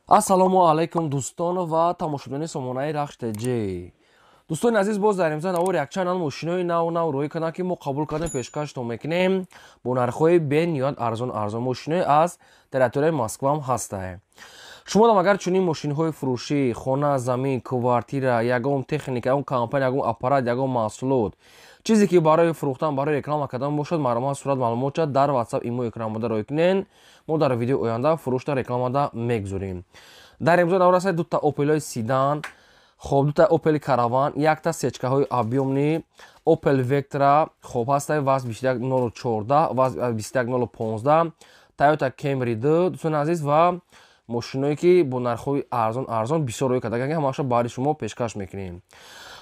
Ассалому алайкум, дӯстон ва тамошобинони сомонаи Рахш ТЖ. Дӯстони азиз, боз дар имза навор якчанд мошинои нав нав рӯй карданд, ки мо қабул кардем, пешкаштон мекунем бо нархҳои бениҳоят арзон арзон. Мошинои аз территорияи Москваам ҳастае. Шумо агар чунин мошинҳои фурӯшӣ, хона, замин, квартира, ягон техника, ягон компания, ягон аппарат, ягон маҳсулот, чизе ки барои фурӯхтан, барои реклама кардан бошад, марҳамат, сурат, маълумотча дар WhatsApp, имо экранбода рой кунен. Мо дар видеои оянда фурӯшта, рекламада мегузорем. Дар имзо навор аст дута Опелҳои седан, хоб, дута Опели Караван, якта сечкаҳои объёмный, Опел Вектра, хоб, ҳастай ВАЗ 2104, ВАЗ 2115, Тойота Кемри 2. Дӯстони азиз, ва мошиное ки бо нархҳои арзон арзон бисёр рӯй карда, ҳамаша барои шумо пешкаш мекунем.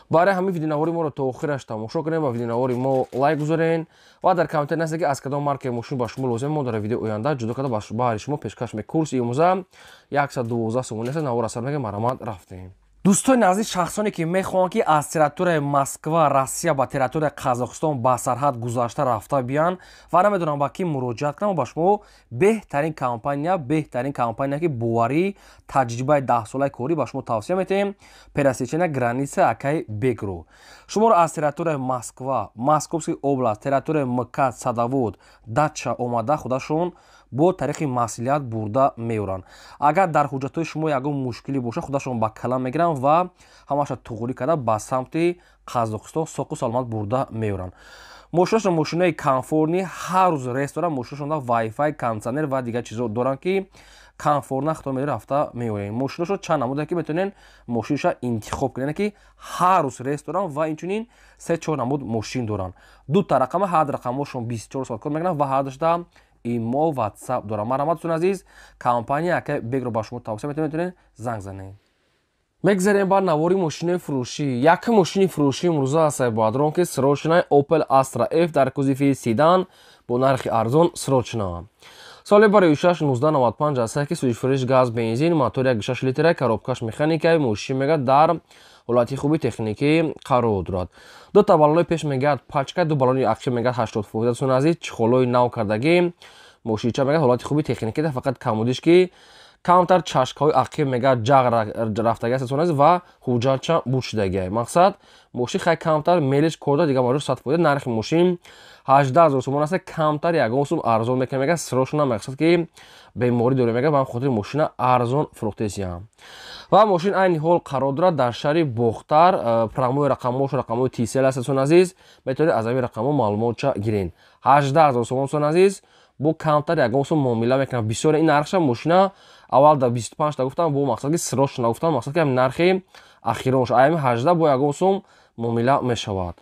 Барои ҳамин видеонавори моро то охираш тамошо кунем ва видеонавори мо лайк гузорен ва дар комментар нависед, ки аз кадом маркаи мошин ба шумо лозим. Мо дар видеои оянда ҷудо карда баҳри шумо пешкаш мекунем. Курси имрӯза 112 сомонӣ аст. Навор асар мекунем, марҳамат, рафтем. Дӯстони азиз, шахсоне ки мехоҳанд, ки аз территорияи Москва, Россия ба территорияи Қазоқистон ба сарҳад гузашта рафта биянд ва намедонам ба кӣ муроҷиат кунам, ба шумо беҳтарин компания, беҳтарин компания, ки боварӣ, таҷрибаи 10-солаи корӣ, ба шумо тавсия метиҳем: «Пересечения граница» акаи Бегро. Шуморо аз территорияи Москва, Московский область, территорияи МКАД, Садовод, Дача омада, худашон бо тариқи маслиҳат бурда меоранд. Агар дар ҳуҷҷатҳои шумо ягон мушкилӣ бошад, худашон ба калам мегиранд ва ҳамаша туғрӣ карда, ба самти Қазоқистон соқу саломат бурда меоранд. Мошинашон мошинои комфортный, ҳар рӯз рейс доранд. Мошинашон вайфай, кондитсионер ва дигар чизо доранд, ки комфортно худтон медори рафта меорем. Мошинашон чанд намуда, ки метавонед мошинаша интихоб кунед, ки ҳар рӯз рейс доранд ва инчунин се чор намуд мошин доранд. Дута рақама, ҳар рақамошон 24 соат кор мекунанд ва ҳардушта имо, Ватсап дорам. Марҳамат, дӯстони азиз, компания ака Бегро ба шумо тавсия метавонед, метавонед занг занед. Мегзарем ба навори мошинои фурӯшӣ. Якум мошини фурӯшӣ имрӯза аст, боадрон, ки срочный Opel Astra F дар кузови седан бо нархи арзон, срочно. Соли барои 1995 аст, ки сӯзишвориш газ, бензин, мотор 1,6 литра, коробкаш механикаи. Мошин мегӯяд, дар ҳолати хуби техникӣ қарор дорад. Дута баллони пеш мегӯяд пачка, ду баллони ақиб мегӯяд 80%. Дӯстони азиз, чехолҳои нав кардагӣ. Мошинча мегӯяд, ҳолати хуби техникӣ, фақат камудиш ки камтар чашкаҳои ақиб мегӯяд ҷағ рафтагӣ аст, дӯстони азиз, ва ҳуҷҷатча буд шудагиа. Мақсад, мошин хай камтар мелиш кор дорад, дигар маҷбур 100%. Нархи мошин 18 000 сомон аст, камтар ягон сум арзон мекунад. Мегӯяд, срочно, мақсад ки беморӣ дорем, мегӯяд, ба хотири мошина арзон фурӯхтесиям. Ва мошин айни ҳол қарор дорад дар шаҳри Бохтар. Прямой рақамҳош рақамҳои Тисел аст. Дӯстони азиз, метавонед аз ҳамин рақамҳо маълумотча гиред. 18 000 сомон, дӯстони азиз, бо камтар ягон сум муомила мекунад. Бисёр ин нархша мошина аввал да 25 та гуфтам, бо мақсад ки срочно гуфтам, мақсад ки нархи ахиронш аями 18, бо ягон сум муомила мешавад.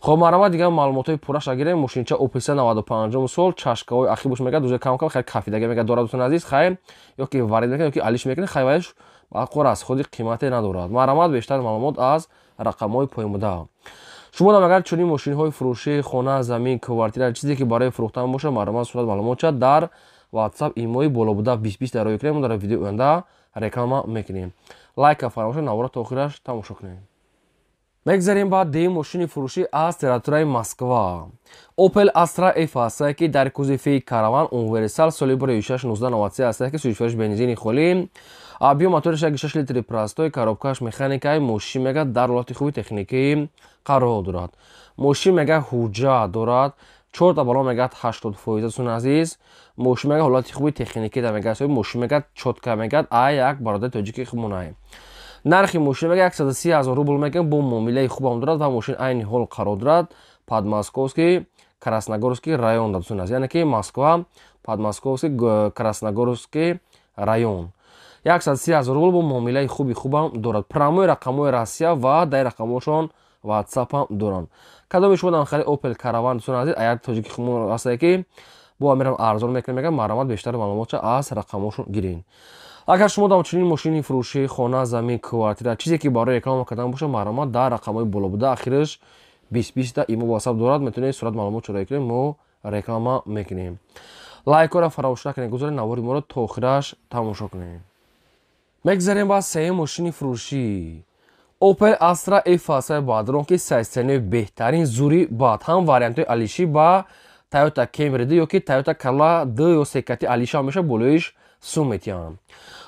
Хоб, марҳамат, дигар маълумотҳои пурраша гирем. Мошинча Опелса 95-ум сол, чашкаҳои ақибош мегӯяд уже кам кам хеле кафидаги мегӯяд дорад. Дӯстони азиз, хай ё ки варид мекунед, ё ки алиш мекунед, хай вайш бақор аз худи қимате надорад. Марҳамат, бештар маълумот аз рақамҳои поёнбуда. Шумо дам агар чунин мошинҳои фурӯшӣ, хона, замин, квартира, чизе ки барои фурӯхтан бошад, марҳамат, сурат, маълумотча дар WhatsApp, имои боло буда 2020 дар рӯй кунем. Мо дар видеои оянда реклама мекунем. Лайка фаромӯш, навора то охираш тамошо кунем. Мегзарем ба дуюм мошини фурӯшӣ аз территорияи Москва. Opel Astra F ҳастае, ки дар кузови Караван, универсал, соли бори 1993 ҳастае, ки сӯзишвориш бензини холӣ, объём моториш 1,6 литри простой, коробкаш механикаи. Мошин мегӯяд, дар ҳолати хуби техникӣ қарор дорад. Мошин мегӯяд, ҳуҷҷат дорад, чорта баллон мегӯяд 80%. Дӯстони азиз, мошин мегӯяд, ҳолати хуби техникӣ да, мегӯяд, мошин мегӯяд, чётко, мегӯяд, ай як бародари тоҷики хубмонай. Нархи мошин мегӯяд, 130 000 рубл мегӯяд, бо муомилаи хубам дорад ва мошин айни ҳол қарор дорад Подмосковский, Красногорский район, дӯстони азиз, яъне ки Москва, Подмосковский, Красногорский район. 130 000 рубл, бо муомилаи хуби хубам дорад. Прямой рақамҳои Россия ва дар рақамҳошон Ватсапам доранд. Кадоми шумо дан хари Опел Караван, дӯстони азиз, аяк тоҷики хумон ҳастае, ки бо амирам арзон мекунем, мегӯям, марҳамат, бештар маълумотча аз рақамҳошон гиред. Агар шумо дам чунин мошини фурӯшӣ, хона, замин, квартира, чизе ки барои реклама кардан бошад, марҳамат, дар рақамҳои боло буда, ахираш 2020 имо, Ватсап дорад, метавонед сурат, маълумот чораӣ кунед, мо реклама мекунем. Лайкҳоро фаромӯш накунед, гузоред, навори моро то охираш тамошо кунед. Мегзарем ба сеюм мошини фурӯшӣ. Opel Astra F ҳастаи баъдрон, ки сайстани беҳтарин зури баъд ҳам вариантҳои алишӣ ба Toyota Camry ё ки Toyota Corolla д ё секати алиша меша, болоиш сум метиҳанд.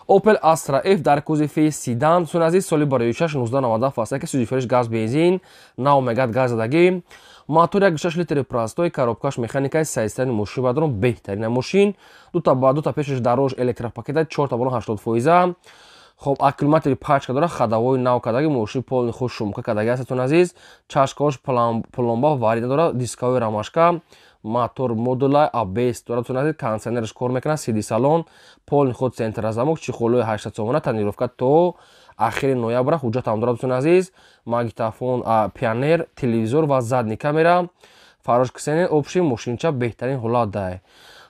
Opel Astra F дар кузови седан, дӯстони азиз, соли 2006, 1997 аст, ки сӯзишвориш газ, бензин, нав мегад газ задагӣ, мотор 1,6 литри простой, коробкаш механикаи сайстани. Мошин бадрон беҳтарина мошин, дута ба дута пешаш дарош электропакета, чорта балон 80%. Хоб, аккумулятори пачка дора, ходовой нав кардаги, мошин полный худ шумка кардаги аст, дӯстони азиз. Чашкаош пломба варида дора, дисковой рамашка, мотор модула АБС дорад, дӯстони азиз, кондиционераш кор мекунад, сиди салон полный худ, центрозамок, чехолои 800 сомона, тонировка то ахири ноябра, ҳуҷҷатам дорад, дӯстони азиз, магнитофон Пионер, телевизор ва задний камера, фарош ксенон. Общий мошинча беҳтарин ҳолат дай.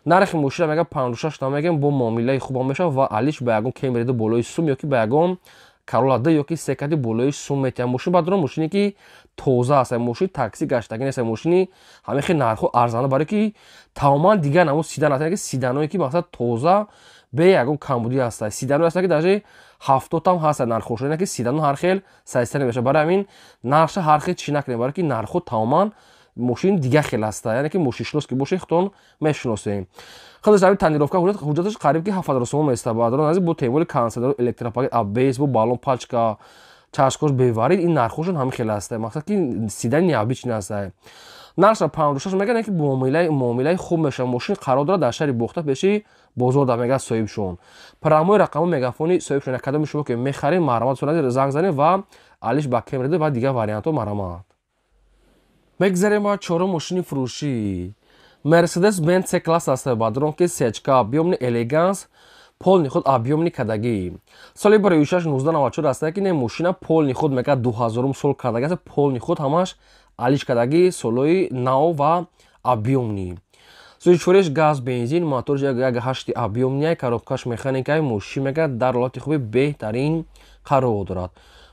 Нархи мошина мега 56 намегем, бо муомилаи хубам мешавад ва алиш ба ягон Кемри ду болои сум ёки ба ягон Карола д ёки секади болои сум метиҳам. Мошин бадрон мошине ки тоза аст, мошини такси гаштагӣ нест, мошини ҳамин хел нархҳо арзанда, барое ки тамоман дигар намуд седан аст, ки седаное ки мақсад тоза, бе ягон камбудӣ ҳаста. Седано аст, ки даже 70-ам ҳаста нархҳошо, ина ки седано ҳар хел сайста намешавад. Барои ҳамин нархша ҳар хел чӣ накунем, барое ки нархҳо тамоман мошин дигар хел ҳаста, яъне ки мошиншинос ки бошед, худтон мешиносем. Худаш ҳамин тонировка, ҳуҷҷаташ қариб ки 7000 сомон места, баъдрон аз бо темоли кондиционер, электропакет, АБС, бо баллон пачка, чашкош беварид. Ин нархҳошон ҳамин хел ҳаста, мақсад ки седани необычный ҳаста. Нархша 56 мегӯяд, ки муомилаи хуб мешавад. Мошин қарор дорад дар шаҳри Бохта, пеши бозор да мегӯяд соҳибшон. Прямой рақаму мегафони соҳибшон. Кадоми шумо ки мехаред, марҳамат, занг занед ва алиш ба Кемриду ва дигар вариантҳо, марҳамат. Мегзарем ба чорум мошини фурӯшӣ. Мерседес Бенц С класс аст, бадрон, ки сечка, объёмный, элеганс, полный худ объёмный кардагӣ, соли 2006, 1994 аст, ки не мошина полный худ мегӯяд 2000 сол кардагӣ аст, полный худ ҳамаш алиш кардагӣ, солои нав ва объёмный. Сӯзишвориш газ, бензин, моторш як ҳашти объёмный, коробкаш механикаи. Мошин мегӯяд дар ҳолати хуби беҳтарин қарор дорад.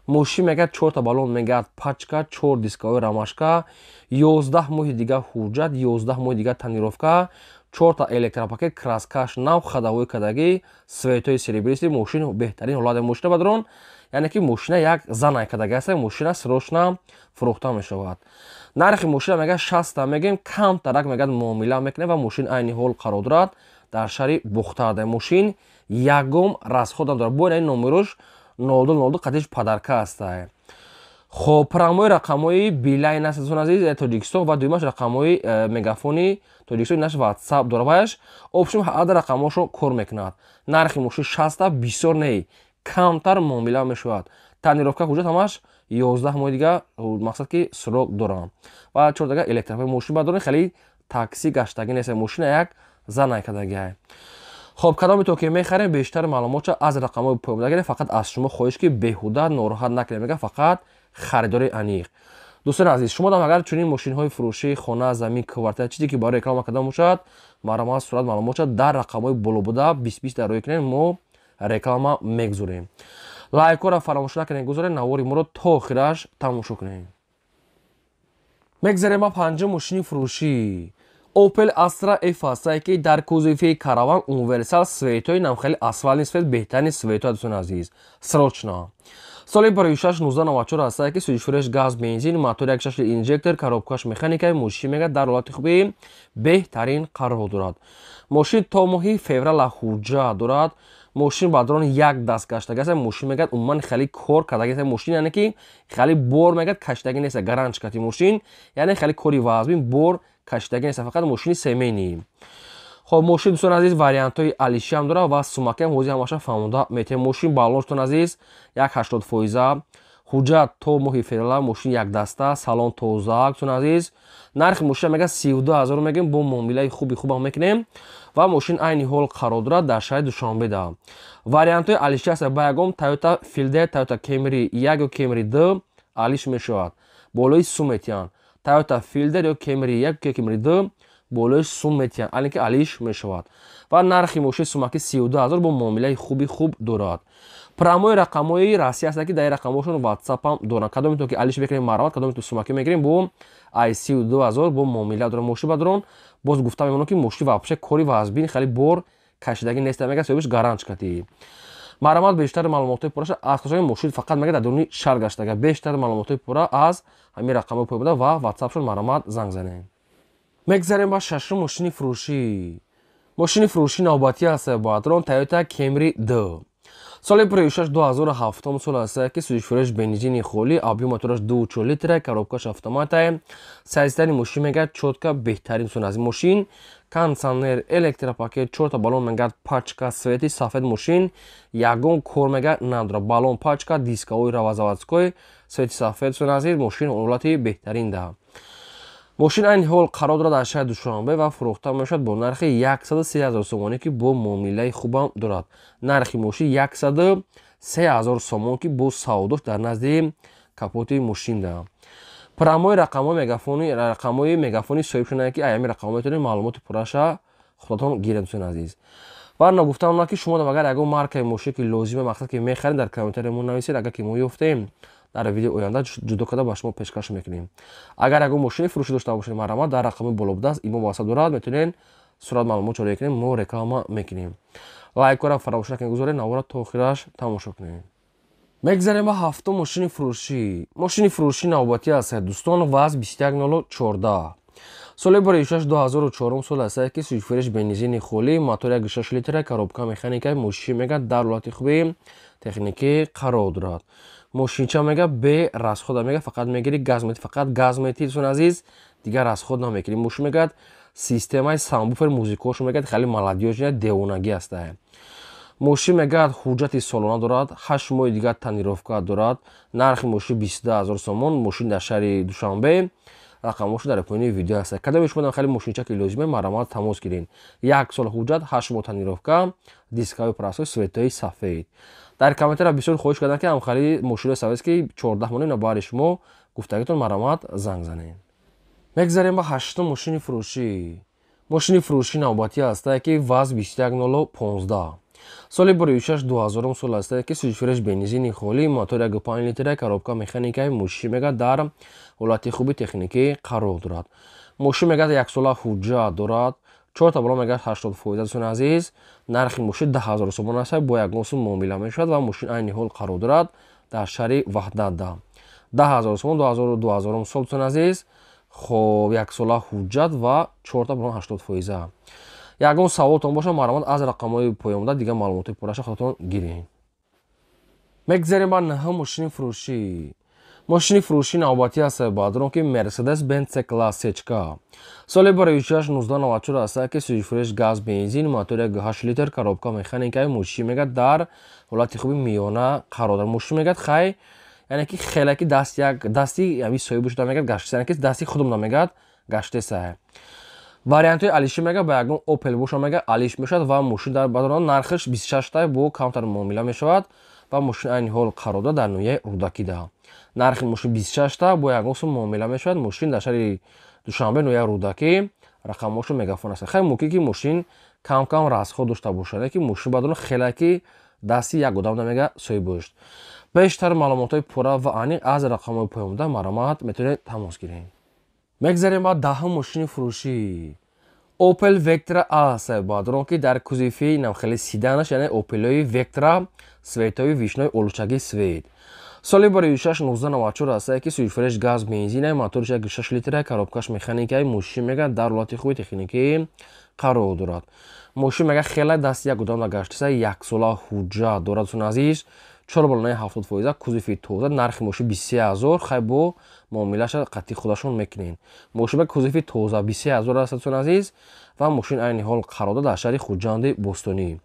Мошин мегӯяд чорта баллон, мегӯяд пачка, чор дисковой рамашка, 11 моҳи дигар ҳуҷҷат, 11 моҳи дигар тонировка, чорта электропакет, краскаш нав, ходовой кардагӣ, светои серебристый. Мошин беҳтарин ҳолати мошина бадрон, яъне ки мошина як занай кардагӣ аст. Мошина срочно фурӯхта мешавад. Нархи мошина мегӯяд 60 мегӯем, камтарак мегӯяд муомила мекунем ва мошин айни ҳол қарор дорад дар шаҳри Бухтарда. Мошин ягон расход надорад, бояд ин номерош 0202 қатиш подарка аста. Хоб, прямой рақамҳои Билайн аст, дӯстони азиз, Тоҷикистон ва дуюмаш рақамҳои Мегафони Тоҷикистон, инаш Ватсап дорад ваяш. Общем, ҳада рақамҳошо кор мекунад. Нархи мошин 60, бисёр не, камтар муомила мешавад. Тонировка, ҳуҷҷат ҳамаш 11 моҳи дига, мақсад ки срок дорам ва чор дага электропакет. Мошин бадорем, хеле такси гаштагӣ нест, мошина як занай кардагиай. Хоб, кадоме то ки мехарем, бештар маълумотша аз рақамҳои поёмдагире. Фақат аз шумо хоҳиш, ки беҳуда нороҳат накунем, мега фақат харидори аниқ. Дӯстони азиз, шумо дам агар чунин мошинҳои фурӯшӣ, хона, замин, квартира, чизе ки барои реклама кардан бошад, марҳамат, сурат, маълумотша дар рақамҳои боло буда 20 20 дар рӯй кунем, мо реклама мегузорем. Лайкҳоро фаромӯш накунед, гузоред, навори моро то охираш тамошо кунед. Мегзарем ба панҷум мошини фурӯшӣ. Opel Astra F ҳастае, ки дар кузови караван, универсал, светои намхели асфальтный свет, беҳтарини светои, дӯстони азиз, срочно. Соли 2006, 1994 ҳастае, ки сӯзишвориш газ, бензин, мотор 1,6 инжектор, коробкаш механикаи. Мошин мегӯяд дар ҳолати хуби беҳтарин қарор дорад. Мошин то моҳи феврала ҳуҷҷат дорад. Мошин бадрон як даст гаштагӣ аст. Мошин мегӯяд умуман хеле кор кардагӣ аст мошин, яъне ки хеле бор мегӯяд кашидагӣ нест, гаранчкати мошин, яъне хеле кори вазмин бор кашидагӣ нест, фақат мошини семейный. Хоб, мошин, дӯстони азиз, вариантҳои алишиам дорад ва сумакиам, ҳозир ҳамаша фаҳмонда метавонем. Мошин баллонштон, азиз, як 80%, ҳуҷҷат то моҳи феврала, мошин якдаста, салон тоза, дӯстони азиз. Нархи мошина мегӯяд 32 000 мегӯем, бо муомилаи хуби хубам мекунем ва мошин айни ҳол қарор дорад дар шаҳри Душанбеда. Вариантҳои алиши аст, ба ягон Тойота Филдер, Тойота Кемри як ё Кемри д алиш мешавад, болои сум метиҳанд. Тойота Филдер ё Кемри як ё Кемри д болои сум метиҳанд, ане ки алиш мешавад ва нархи мошин сумаки 32 000, бо муомилаи хуби хуб дорад. Прямой рақамҳои Россия аст, ки дар рақамҳошон Ватсапам доранд. Кадометон ки алиш мекунем, марҳамат, кадометон сумакӣ мегирем, бо ай 32 000 бо муомила дорад. Мошин бадрон, боз гуфта мемонам, ки мошин вообще кори вазбин, хеле бор кашидагӣ нест, мега соҳибаш гаранчкати. Марҳамат, бештари маълумотҳои пурраша аз хусусан мошин фақат мега дар дуруни шаҳр гаштага. Бештари маълумотҳои пурра аз ҳамин рақамҳои поён буда ва Ватсапшон, марҳамат, занг занед. Мегзарем ба шашум мошини фурӯшӣ. Мошини фурӯшӣ навбатӣ аст, бадрон, Тойота Кемри д. Соли 16 2007 сол аст, ки сӯзишвориш бензини холӣ, объём мотораш 2,4 литра, коробкаш автоматае. Сайзтари мошин мегӯяд чётко беҳтарин сон аз мошин. Кондиционер, электропакет, чорта баллон мегӯяд пачка, цвети сафед мошин, ягон кор мегӯяд надорад. Баллон пачка, дискаҳои равазаводской, цвети сафед сон азиз, мошин ҳолати беҳтарин да. Мошин айни ҳол қарор дорад дар шаҳри Душанбе ва фурӯхта мешавад бо нархи 103 ҳазор сомонӣ, ки бо муомилаи хубам дорад. Нархи мошин 103 ҳазор сомон, ки бо савдош дар назди капоти мошин да. Прямой рақамҳои мегафони, рақамҳои мегафони соҳиб шуданд, ки аями рақамҳо метавонед маълумоти пурраша худатон гиред, дӯстони азиз. Ва ногуфтам, ки шумо агар ягон маркаи мошин ки лозима, мақсад ки мехаред, дар комментария мо нависед. Агар ки мо ёфтем, дар видео оянда ҷудо карда ба шумо пешкаш мекунем. Агар ягон мошини фурӯшӣ дошта бошед, марҳамат, дар рақами боло будааст, имо васат дорад, метавонед сурат маълумот ҷорӣ кунем, мо реклама мекунем. Лайкора фаромӯш накунед гузоред, навора то охираш тамошо кунед. Мегзарем ба ҳафтум мошини фурӯшӣ. Мошини фурӯшӣ навбатӣ аст, дӯстон, ВАЗ 2114. Соли 16 2004 сол аст, ки сӯзишвориш бензини холӣ, мотор 1,6 литра, коробка механика, мошин мегӯяд дар ҳолати хуби техникӣ қарор дорад. Мошинча мега бе расхода мега, фақат мегири газ мети, фақат газ мети, дӯстони азиз, дигар расход намекунӣ. Мошин мегӯяд системаи сабвуфер, музикаошо мегӯяд хеле молодёжная, девонагӣ ҳастае. Мошин мегӯяд ҳуҷҷати солона дорад, 8 моҳи дигар тонировка дорад. Нархи мошин 22 000 сомон. Мошин дар шаҳри Душанбе, рақамҳошо дар поёни видео ҳаст. Кадоме шумо хеле мошинча ки лозиме, марҳамат, тамос гиред. Як сол ҳуҷҷат, 8 моҳ тонировка, дискаҳои простой, цветои сафед. Дар комментария бисёр хоҳиш карданд, ки ҳамхели мошинои советский 14 монем на баҳри шумо гуфтагитон, марҳамат, занг занед. Мегзарем ба ҳаштум мошини фурӯшӣ. Мошини фурӯшӣ навбатӣ ҳастае, ки ВАЗ 21015. Соли 16 2000 сол ҳастае, ки сӯзишвориш бензини холӣ, мотор 1,5 литра, коробка механикаи, мошин мегӯяд дар ҳолати хуби техникӣ қарор дорад. Мошин мегӯяд яксола ҳуҷҷат дорад, чорта боло мегӯяд 80%. Дӯстони азиз, нархи мошин 10 000 сомон аст, бо ягон сум муомила мешавад ва мошин айни ҳол қарор дорад дар шаҳри Ваҳдатда. 10 000 сомон, дуҳазорум сол, дӯстони азиз. Хоб, яксола ҳуҷҷат ва чорта боло 80%. Ягон саволтон бошад, марҳамат, аз рақамҳои поёнда дигар маълумоти пурраша худатон гиред. Мегзарем ба наҳум мошини фурӯшӣ. Мошини фурӯшӣ навбатӣ аст, баъдрон, ки Мерседес Бенц С класс сечка. Соли 16 1994 аст, ки сӯзишвориш газ бензин, мотор 1,8 литр, коробка механикаи, мошин мегӯяд дар ҳолати хуби миёна қарор дорад. Мошин мегӯяд хай, яъне ки хеле ки даст як дасти ҳами соҳиб шуда мегӯяд гаштеса, яъне ки дасти худум намегӯяд гаштеса. Вариантҳои алиши мега ба ягон Опел боша, мега алиш мешавад ва мошин дар бадрон нархаш 26 тай, бо камтар муомила мешавад ва мошин айни ҳол қарор дорад дар ноҳияи Рӯдакида. Нархи мошин 26 та, бо ягон сум муомила мешавад. Мошин дар шаҳри Душанбе, ноҳияи Рӯдакӣ, рақамҳошо мегафон аст. Хеле мумкин ки мошин кам кам расход дошта бошад, ки мошин бадрон хеле ки дасти як одам намега соҳиб бошад. Бештар маълумотҳои пурра ва аниқ аз рақамҳои поёнда, марҳамат, метавонед тамос гиред. Мегзарем ба даҳум мошини фурӯшӣ. Опел Вектра аст, баъдрон, ки дар кузови навхели седанаш, яъне Опелои Вектра, цветои вишнои олучаги цвет. Соли 16 1994 аст, ки сӯзишвориш газ бензина, моториш 1,6 литра, коробкаш механикаи, мошин мега дар ҳолати хуби техникӣ қарор дорад. Мошин мега хеле дасти як одам гаштаса, яксола ҳуҷҷат дорад, дӯстони азиз, чор болонаи 70%, кузови тоза. Нархи мошин 23 000, хай бо муомилаша қатъи худашон мекунед. Мошин ба кузови тоза 23 000 аст, дӯстони азиз, ва мошин айни ҳол қарор дорад дар шаҳри Хуҷанди бостонӣ.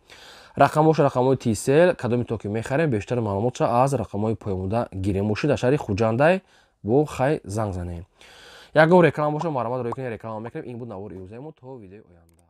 Рақамҳошо рақамҳои Тисел. Кадоми то ки мехарем, бештар маълумотша аз рақамҳои поёнбуда гирем. Мошин дар шаҳри Хуҷандай, бо хай занг занем. Ягон реклама бошад, марҳамат, рӯй кунед, реклама мекунем. Ин буд навори имрӯзаи мо. То видеои оянда.